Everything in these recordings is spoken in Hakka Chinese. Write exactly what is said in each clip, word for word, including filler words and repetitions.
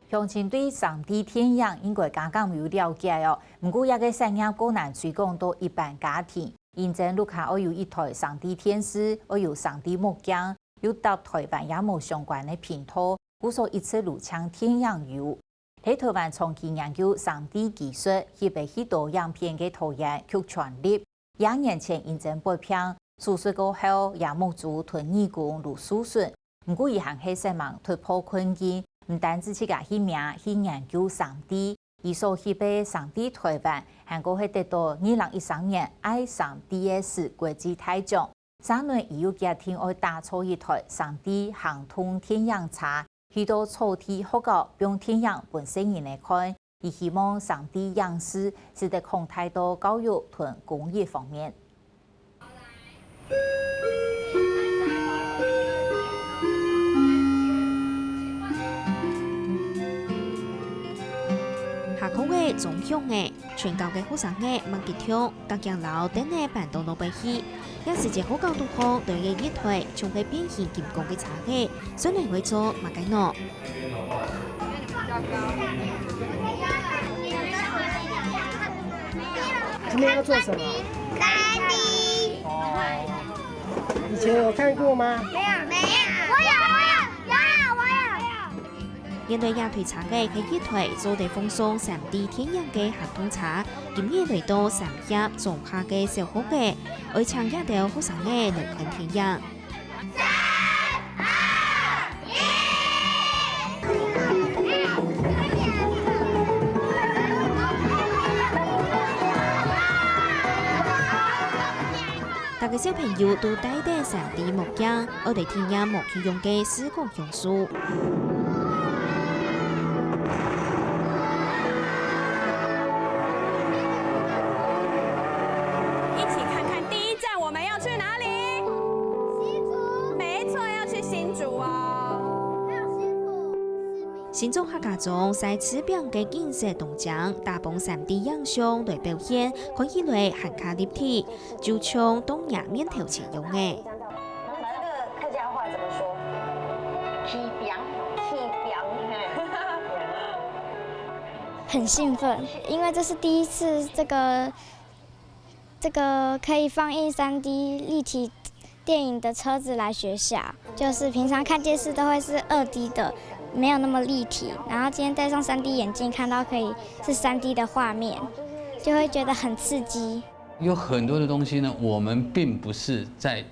鄉親對三D電影應該較敢有了解哦，毋過這个產業較難推廣到一般家庭。因此，屋下愛有一台三D電視，愛有三D目鏡，又搭臺灣也無相關个頻道，故所一直都淨電影有。在臺灣長期研究三D技術，翕了許多影片个導演邱全立， 兩年前因為發病，手術過後，佢目珠同耳公都受損。毋過佢還係煞猛突破困境，毋單止自家去摸去研究三D，佢所翕个三D臺灣，還過係得到二零一三年I三D S國際大獎。續來佢又決定愛打造一台三D行動電影車， 去到草地學校放電影分細人仔看，佢希望三D影視使得擴大到教育同公益方面。下課仔鐘響咧，全校个學生仔吂吉暢， 遽遽摎凳仔搬到外背去。這時節學校肚項來了一台像係變形金剛个車仔，算來會做麼个呢？今天要做什麼？三D。以前有看過嗎？沒有，沒有。我有，我有，有，我有，我有。 原來這台車仔係一台做得放送三D電影个行動車，今日來到三峽莊下个小學仔，愛請這兜學生仔來看電影。逐個小朋友都帶等三D目鏡，愛來體驗無共樣个視覺享受。 一起看看第一站我們要去哪裡？新竹。沒錯，要去新竹哦。還有新竹、新竹。新竹客家庄曬柿餅个景色當靚，打幫三D影像來表現，看起來還較立體，就像當若面頭前樣仔。 這個客家話怎麼說？柿餅。柿餅。很興奮，因為這是第一次這個，這個可以放映三D立體電影的車子來學校。就是平常看電視都會是二D的，沒有那麼立體，然後今天戴上三D眼鏡，看到可以是三D的畫面，就會覺得很刺激。 有很多的東西呢，我們並不是在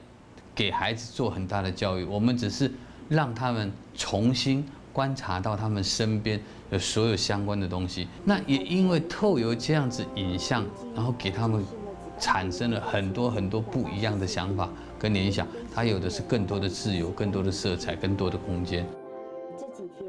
給孩子做很大的教育，我們只是讓他們重新觀察到他們身邊的所有相關的東西。那也因為透由這樣子影像，然後給他們產生了很多很多不一樣的想法跟聯想。它有的是更多的自由、更多的色彩、更多的空間。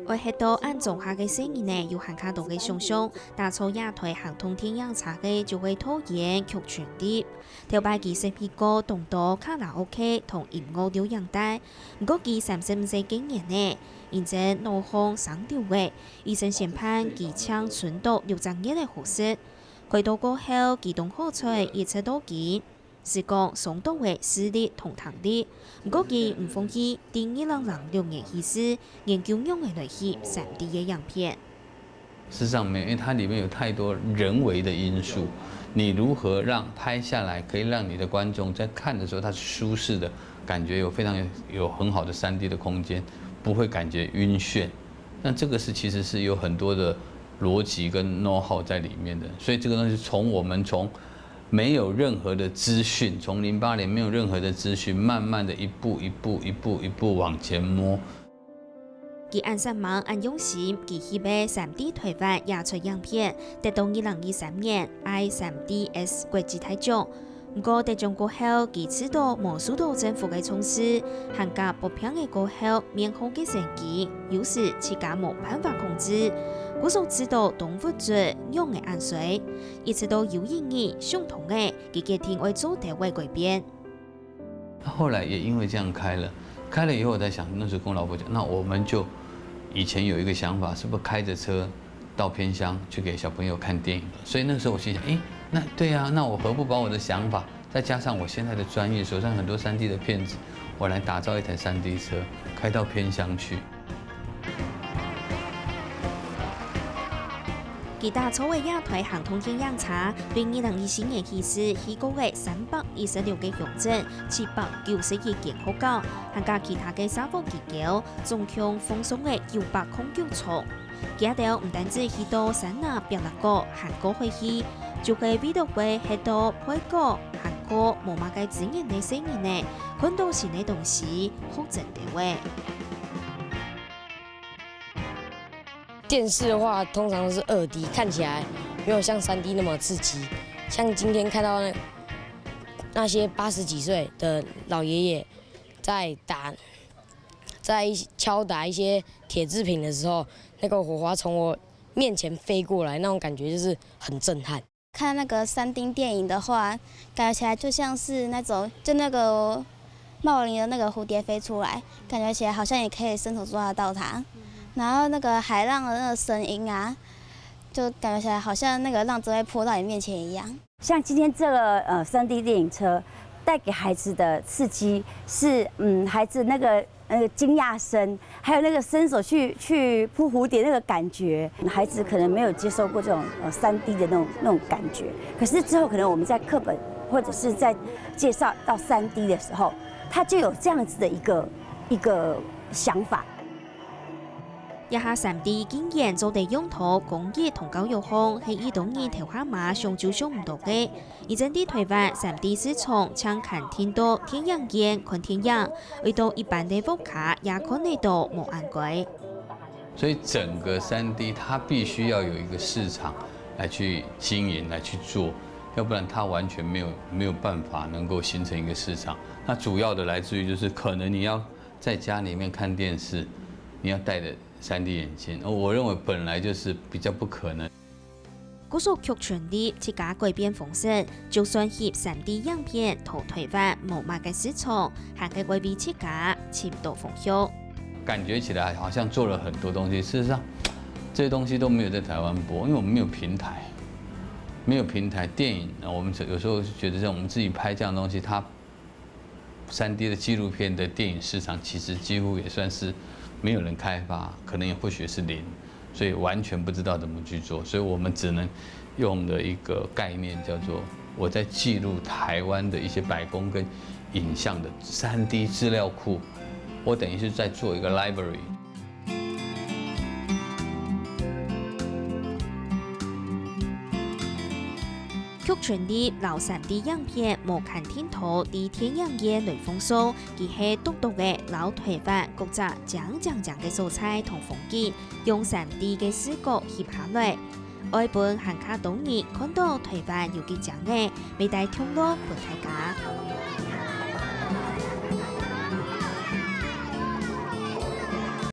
愛歇到恁莊下个細人仔有還較多个想像，打造這台行動電影車个就會導演邱全立。頭擺佢識去過當多卡拉OK同音樂錄影帶，毋過佢三十五歲該年仔，因為腦項生瘤仔，醫生宣判佢淨伸著六隻月仔好勢。開刀過後，佢當好彩一直到今， 係講傷著个視力同聽力。毋過佢毋放棄，在二零零六年起始研究仰仔來翕三D个影片。事實上沒有，因為它裡面有太多人為的因素，你如何讓拍下來可以讓你的觀眾在看的時候他是舒適的，感覺有非常有，有很好的三D的空間，不會感覺暈眩。那這個是，其實是有很多的邏輯跟know-how在裡面的，所以這個東西從我們從 沒有任何的資訊，從零八年沒有任何的資訊，慢慢的一步一步一步一步往前摸。佢恁煞猛恁用心，佢翕个三D臺灣這齣影片，得到二零二三年I三D S國際大獎。毋過得獎過後，佢試著無受到政府个重視，還加發病个過後，面項个神經，有時自家無辦法控制，故所試著當鬱卒，仰仔恁衰。 一直到有一日想通了，佢決定愛做兜仔改變。他後來也因為這樣開了，開了以後我在想，那時候跟我老婆講，那我們就，以前有一個想法，是不是開著車到偏鄉去給小朋友看電影？所以那時候我心想，誒，那對啊，那我何不把我的想法，再加上我現在的專業，手上很多三D的片子，我來打造一台三D車，開到偏鄉去。佢打造个這台行動電影車，對二零二四年起始去過个三百一十六個鄉鎮、七百九十一間學校，還加其他个社福機構，總共放送了九百空九場。佢兜毋單止去到山林壁壢角、還過海去，就係為著會歇到背包、還過無麼个資源个細人仔，看到新个東西，學真兜仔。 電視的話，通常都是二D，看起來沒有像三D那麼刺激。像今天看到那那些八十幾歲的老爺爺在打，在一敲打一些鐵製品的時候，那個火花從我面前飛過來，那種感覺就是很震撼。 看那个三 D 电影的话，感觉起来就像是那种，就那个茂林的那个蝴蝶飞出来，感觉起来好像也可以伸手抓得到它。然后那个海浪的那个声音啊，就感觉起来好像那个浪就会泼到你面前一样。像今天这个呃三 D 电影车带给孩子的刺激是，嗯，孩子那个呃惊讶声，还有那个伸手去去扑蝴蝶那个感觉，孩子可能没有接受过这种呃三 D 的那种那种感觉。可是之后可能我们在课本或者是在介绍到三 D 的时候，他就有这样子的一个一个想法。 這下三D竟然做得用到公益同教育項，係已多人頭下馬想就想毋到个。而正在台灣三D市場正看定到電影院看電影，為到一般个屋下也看得到無恁該。所以整个三 D 它必须要有一个市场来去经营、来去做，要不然它完全没有没有办法能够形成一个市场。那主要的来自于就是可能你要在家里面看电视，你要戴着三 D 眼镜，而我认为本来就是比较不可能。 故所邱全力自家改變方式，就算翕三D影片，在台灣無麼个市場，還係會為自家尋到方向。感觉起来好像做了很多东西，事实上这些东西都没有在台湾播，因为我们没有平台，没有平台。电影，我们有时候觉得像我们自己拍这样的东西，它三 D 的纪录片的电影市场其实几乎也算是没有人开发，可能也或许是零，所以完全不知道怎么去做，所以我们只能用的一个概念叫做我在记录台湾的一些百工跟影像的三 D 资料库，我等于是在做一个 library。 邱全力摎三D影片無看定到在電影院來放送，佢係獨獨个摎台灣各隻靚靚靚个所在同風景，用三D个視角翕下來。愛分還較多人看到台灣有幾靚个，乜帶通路分大家。